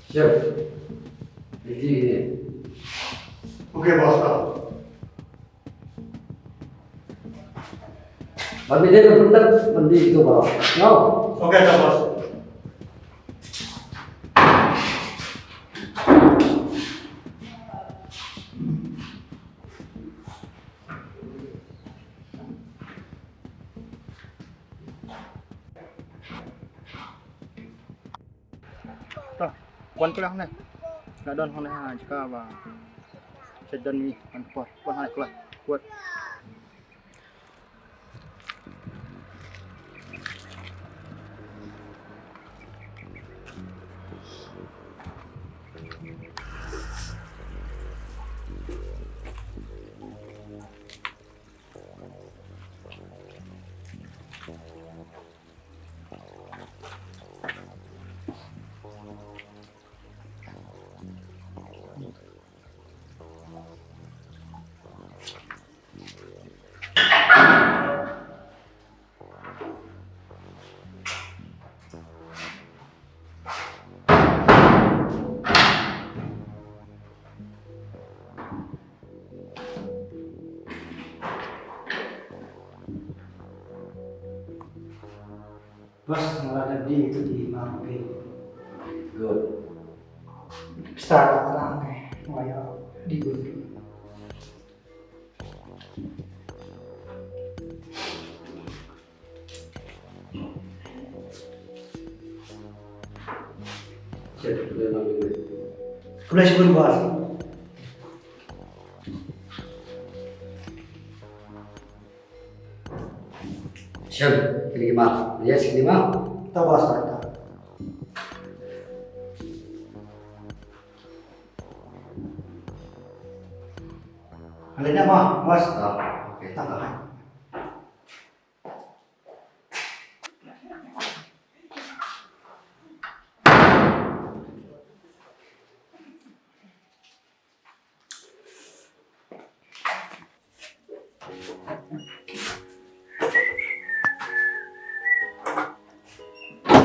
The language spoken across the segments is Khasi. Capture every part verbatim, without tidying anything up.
Chef. Ready ne? Okay, boss. Ban dei ban pyntek ban dei tu baroh. Yo. Okay, sir, boss. To, wan kylliang hangne. Nga don hangne ha jaka ba shet don ngi man ka por. Wan hangne kylliang. Wat. Bas, nga la dep die to die ma phi. Good. Pisa ka tang eh, nga ïoh die bun. Khublei shibun boss. Shem, kine ki mar. Yes, kine mar. To boss, to. Ale na ma, boss. Ah, okay. To.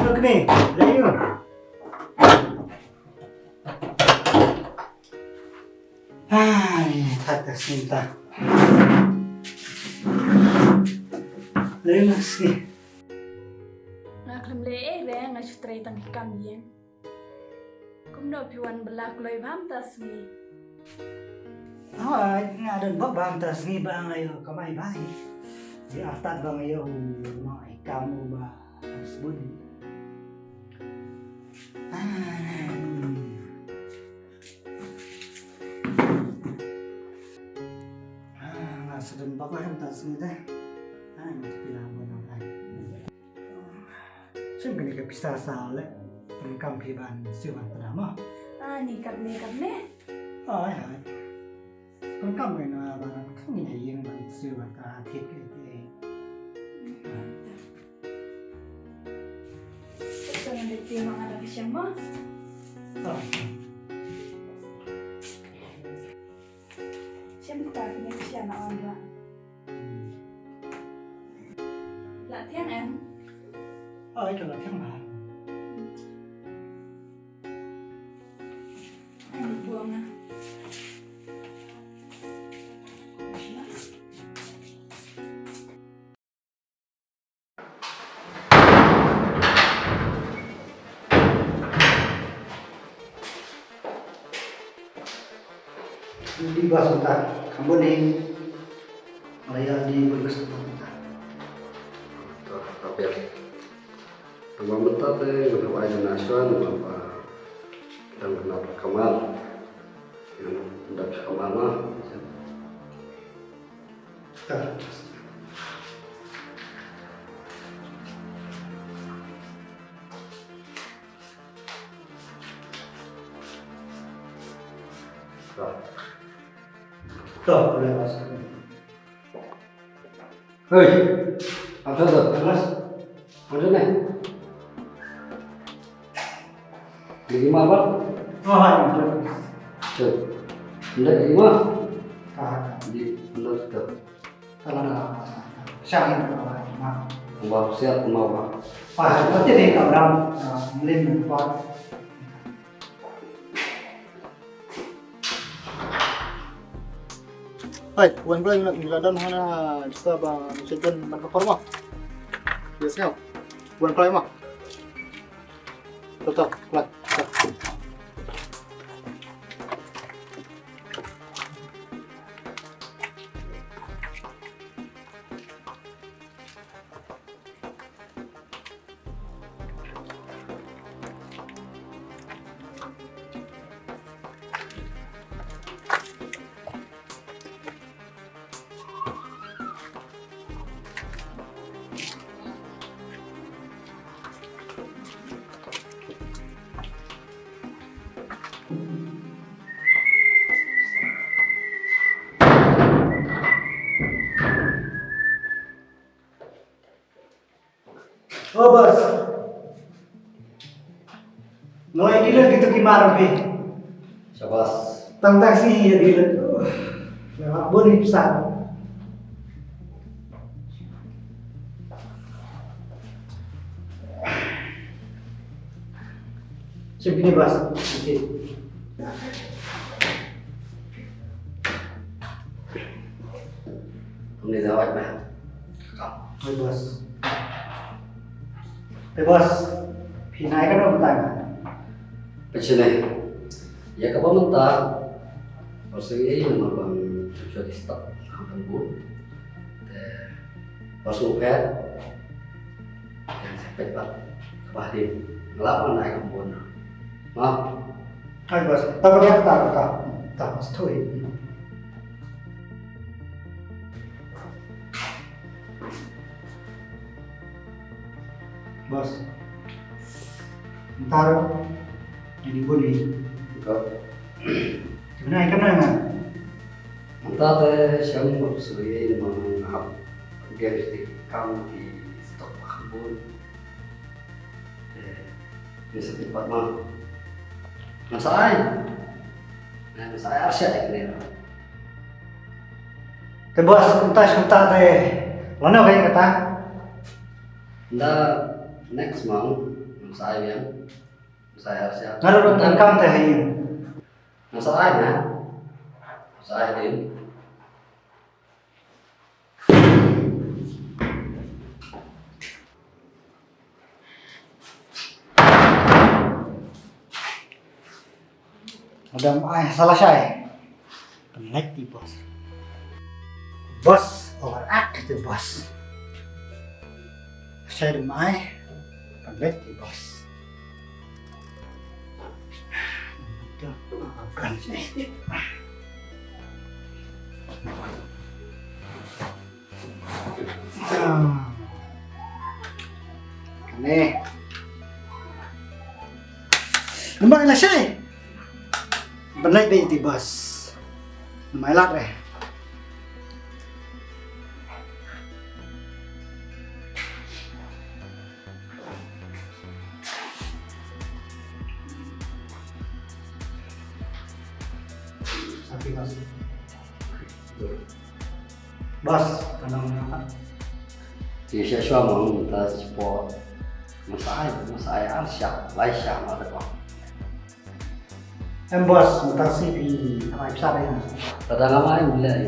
Look me, there you go. Ai, thait ka sngi ta. Lei na sngi. Nga khlem leh ei re, nga shu trei tang ki kam ïing. Kumno phi wan bylla kloi bha mynta sngi? Hooid, nga don bok bha mynta sngi ba nga ïoh kamai bha hi. Te artat ba nga ïoh u nong ai kam uba sbun. Ah, nga sdang bak lah mynta sngi te. Ah, nga phi lah ban ai. Shim kane ka pisa sa leh. Pyndonkam phi ban siew ban tram mo. Ah, ni katne katne. Ai ai. Pyndonkam kane ban khang ïing ban siew ban tram thik ei ei. Sa ngan dei phi ma nga da ka shem mo. Ah. Shem ta kine ka shem na on ra. La thiang em? Oi, ka la thiang bha. Ai, buang ah. Di bas mynta, kham bun hi. Nga la ïa di bun ka step mynta. To, to, pher. Tang ba mynta te nga hap ai na shuwa, nga hap, ah, tang kena kamar. Nga hap dap kamar ma. To, boleh masuk. Hei, apa tu? Mas, apa tu ni? Di ma ba? Oh, hai, jom. Jom. Nda di ma? Ka, ka. Di, nda ka. Ka la na. Sha ni ka la ma. Ba, siap ma ba. Pa, ba ti di ka ram. Ah, mlin pa. Hai, wan kloi ngi la don hana, kita ba, kita ban ka por ma. Yes, ya. Wan kloi ma. Betul, kloi. Oh, boss. Ngi ïa deal kito ki mar phi. Shabash. Tang tang seh ïa deal. Uh, ïa bun ni pisa. Sip ni, boss. Okey. Kumne da wat ba. Ka. Hai, boss. Hai, boss. Phi nai ka dong tang. Pachine. Ïa kaba mynta. Boss, ei namar ban jot stock. Ka bun. Te boss, u phet. Ïa, sa peit pat kaba hadien. Nga lah ban ai ka bun. Ma. Hai, boss. Ta ba ïa ta ta. Ta, boss, thoi. Boss. Ntar. Jadi bun ni. Ka. Gimana ikan na? Mynta te shem ba shu ïa ïa ma nga hap. Biang shi kam ki stok ba kham bun. Te ngi sa peit pat ma. Ngan sa ai. Ngan sa ai ar shah ïa kine. Te boss, kumta shi kumta te lano ka ïa kata? Nda next month ngan sa ai biang. Ngan sa ai ar shah. Nga ruh ruh tang kam te ha ïing. Ngan sa ai na. Ngan sa ai din. Adam ai sa lashai. Pynlait ïa i boss. Boss, overact ïa i boss. Lashai dang ai. Pynlait ïa i boss. Kane. Namar lashai. Ban leit dei ti bas. Namar lat eh. Happy Mother's Day. Bas, ka nang nang. Ïa sha shuwa mo, mynta sha por. Mynta ai, mynta ai ar shah, lai shah ma da ko. Em bas, mynta shi phi ai pisa dei. Ta da ngamai ulai.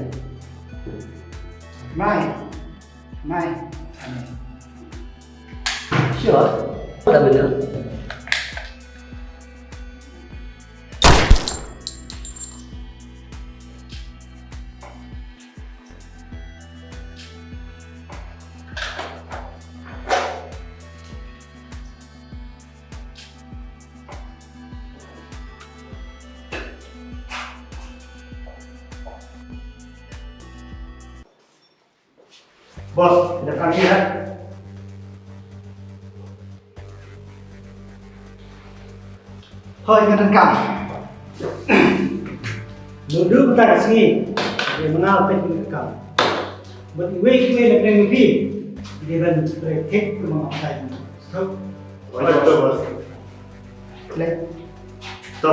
Mai. Mai. Sure. Ta bener. Bos, ïa ka kane. Hooid, nga donkam. Naduh mynta ka sngi, ïa nga peit nga donkam. Bad iwei iwei na pdeng phi, dei ban trei thik kumba nga batai. Stop. Hooid, bos. Play. To.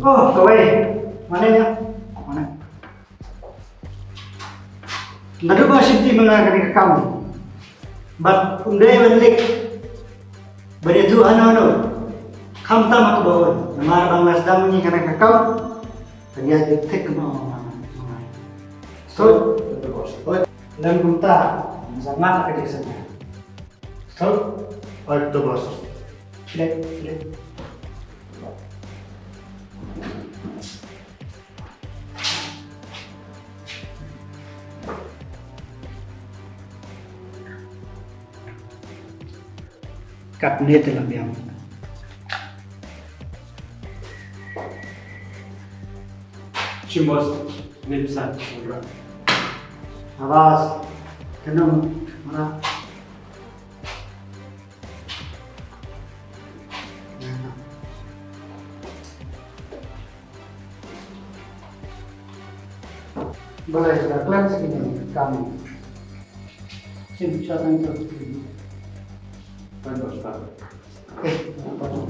Oh, kawei. Mane ïa? Mane? Naduh ba shim ti mynta kane ka kam. Bad um dei ban leh ban ïathuh hano hano. Khamtam ha kaba un. Namar ba nga la sdang mynta kane ka kam. Kan ïa thik kumno. Stop. Lem kumta. Zangat ka dik senya. Stop. Oi, to boss. Play, play. Katne te la biang. Chimos, nim sa, ura. Awas, kenung, mana? Balei, la khlem sa kine kam. Sim, sa tang tu. Kan bos pa. Eh, apa tu?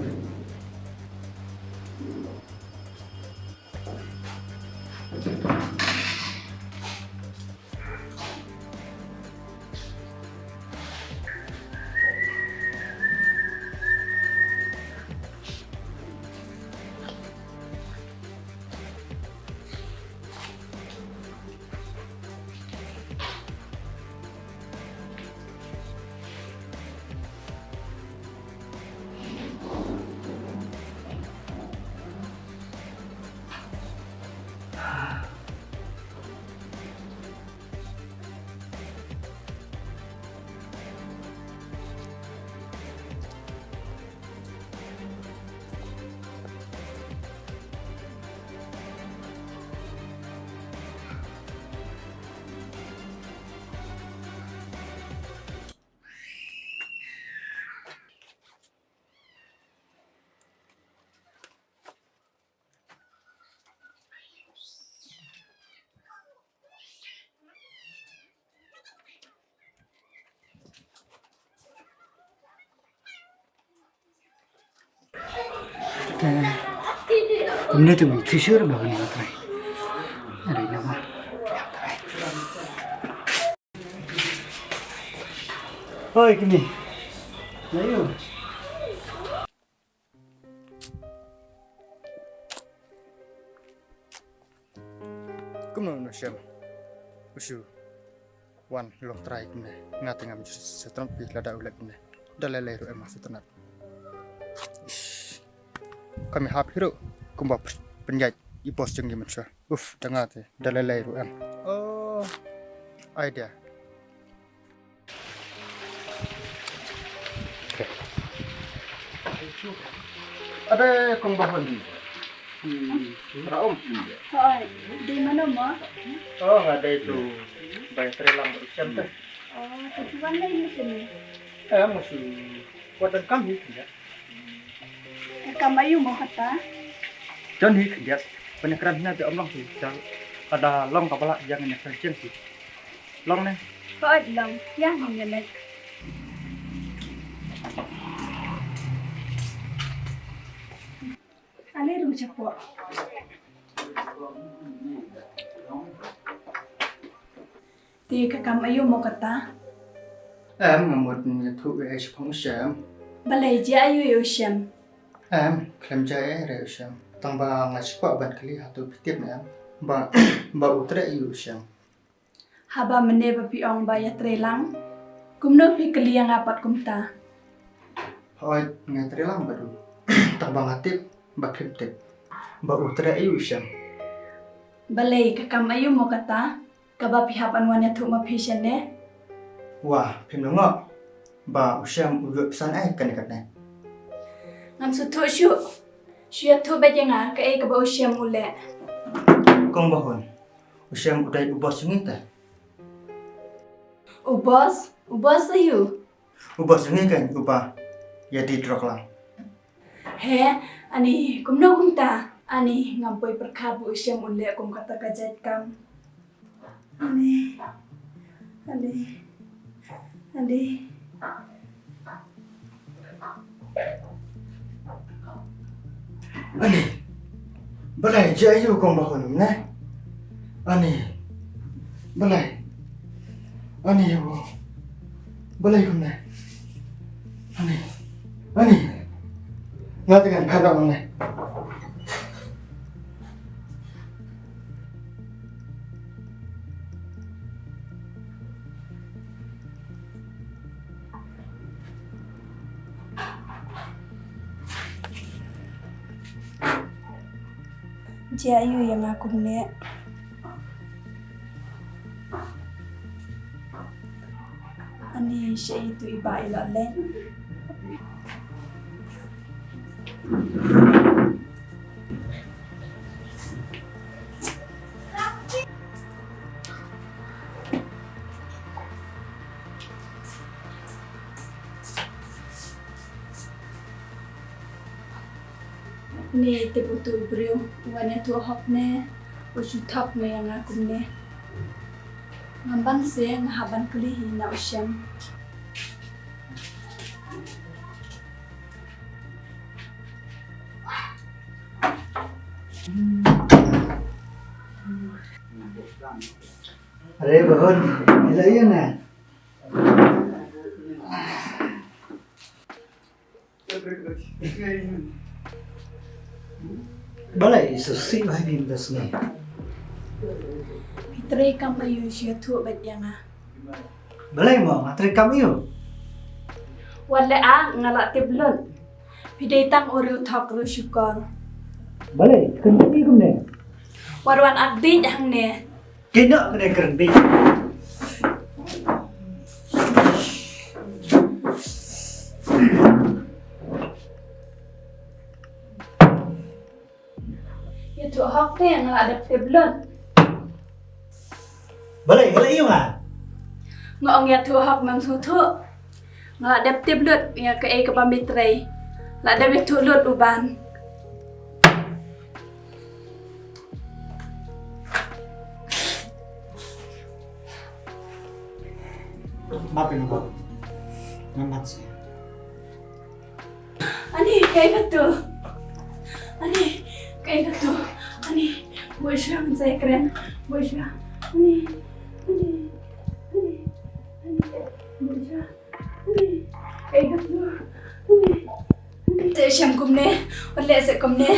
Te, kumne te wan, fisher ba kane ka trai. Are na ma. Hoi, kine. Ayo. Kumno no shem. Ushu. Wan long trai kumne. Nga te ngam sutram pi lada u leh kumne. Da lei lei ruh em sutram. Ish. Kami hap hi ruh kumba pynjait i boss jong ngi mynshuwa. Uf, da nga te da lei lei ruh em. Oh. Idea. Ade kong Bah Wandi. Hmm, ra um sini dia. Oi, di mana mo? Oh, nga dei tu. Bai trelang bad u Shem te. Oh, tu tu wan dei ni sini. Eh, musu. Wat dang kam hi khyndiat. Kam aïu mo kata? Don hi khyndiat. Ban ïakren hynne te ym long shuh. Lada long kaba lah ïa ngin ïakren jieng shuh. Long ne? Hooid long, ïa ngin ïa leit. Ale rung shapoh. Te ka kam aïu mo kata? Em, nga mut ïathuh ïa u Shem. Balei, jia aïu ïa u Shem? Em, khlem jia ei re u Shem. Tang ba nga shu kwah ban kylli hato phi tip ne em ba, ba u treh aïu u Shem. Haba mynne ba phi ong ba ïatrei lang, kumno phi kylli ïa nga pat kumta? Hooid, nga ïatrei lang bad u. Tang ba nga tip ba phim tip ba u treh aïu u Shem. Balei, ka kam aïu mo kata kaba phi hap ban wan ïathuh ma phi shane? Wah, phim lyngngoh ba u Shem u ïoh pisa ei kane kane. Ngam sngewthuh shuh. Shu ïathuh beit ïa nga kaei kaba u Shem u leh. Kong Bahun, u Shem u dei u boss jong ngi te. U boss, u boss aïu? U boss jong ngi kan uba ïa die drok lang. He, ani kumno kumta? Ani ngam poi pyrkhat ba u Shem u leh kum kata ka jait kam. Ani, ani, ani. Ani. Balei jia ïa u kong ba hun ne? Ani. Balei? Ani ïa u. Balei kumne? Ani. Ani. Nga te ngan phet noh nangne. Jia ïa u ïa nga kumne. Ani, shaei tu i Bah i la leit. Ni tip utu u briew u wan ïathuh hok ne u shu thok ne ïa nga kumne. Ngam ban se nga hap ban kylli hi na u Shem. Are bahun, ila ïa na. Balei shisha ba ha bim da sngi. Phi trei kam aiu shu ïathuh bad ïa nga. Balei mo nga trei kam aiu. Wat leh a nga la tip lut. Phi dei tang u riewthok riewshukor. Balei kynti kumne. Wat wan ap bit hangne. Kynnoh kane kren bik. Ïathuh hok te nga la dep tip lut. Balei, balei ïa nga? Nga ong ïathuh hok mem sngewthuh. Nga la dep tip lut ïa kaei kaba me trei. La dep ïathuh lut u ban. Map ïa nga. Nga mat seh. Ani, kaei katu? Ani, kaei katu? Ani, buh shuwa, ngan sa ïakren. Buh shuwa. Ani, ani, ani, ani, buh shuwa. Ani, kaei katu? Ani, ani. Te Shem kumne, wat leh seh kumne.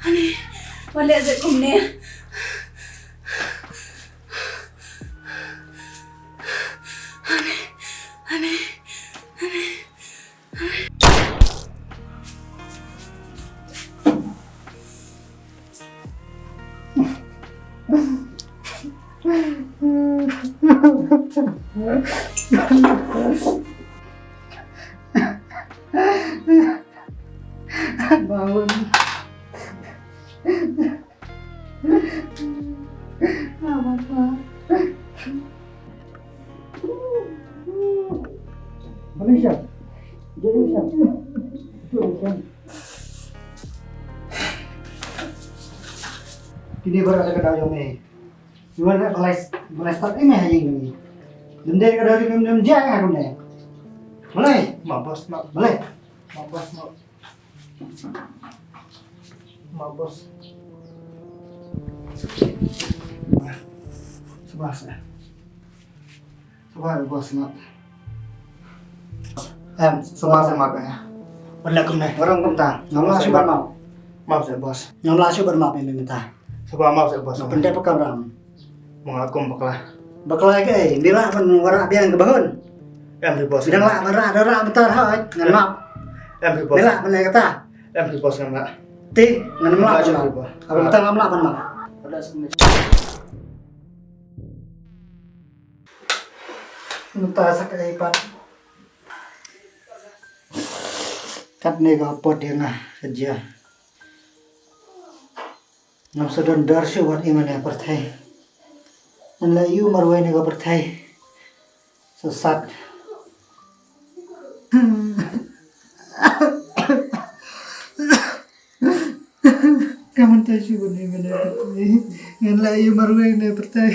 Ani, wat leh seh kumne. Ani, ani, ani. Bangun. Malaysia. Malaysia. Kine baroh da ka daw jong me. Balei, balei start ïa me ha ïing jong ngi. Lymde ka daw jong me, ym jia ha kumne. Balei? Ma boss, ma. Balei? Ma boss, ma. Ma boss. Sngewbha seh. Sngewbha boss, ma. Em, sngewbha seh, ma. Wat leh kumne. Warong kumta. Ngam lah shuh ban map. Map seh boss. Ngam lah shuh ban map ïa mynta. Sngewbha map seh boss. Nga pyndep ka ram. Mong la kum bakla. Bakla kaei, me lah ban wanrah biang ka bahun. Em hi boss. Me dang lah ban rah, da rah mynta hooid, ngan map. Em hi boss. Me lah ban leh kata. Em hi boss, ngam lah. Te ngan map. Em hi boss. Haba mynta ngam lah ban map. Mynta sa kaei pat. Katne ka hapdeng nga ka jia. Ngam sa don dor shuh wat ïa mane pyrthei. Ngan leh ïa u marwei ne ka pyrthei. Sa sat. Ka mynta shuh wat ïa mane pyrthei. Ngan leh ïa u marwei ne pyrthei.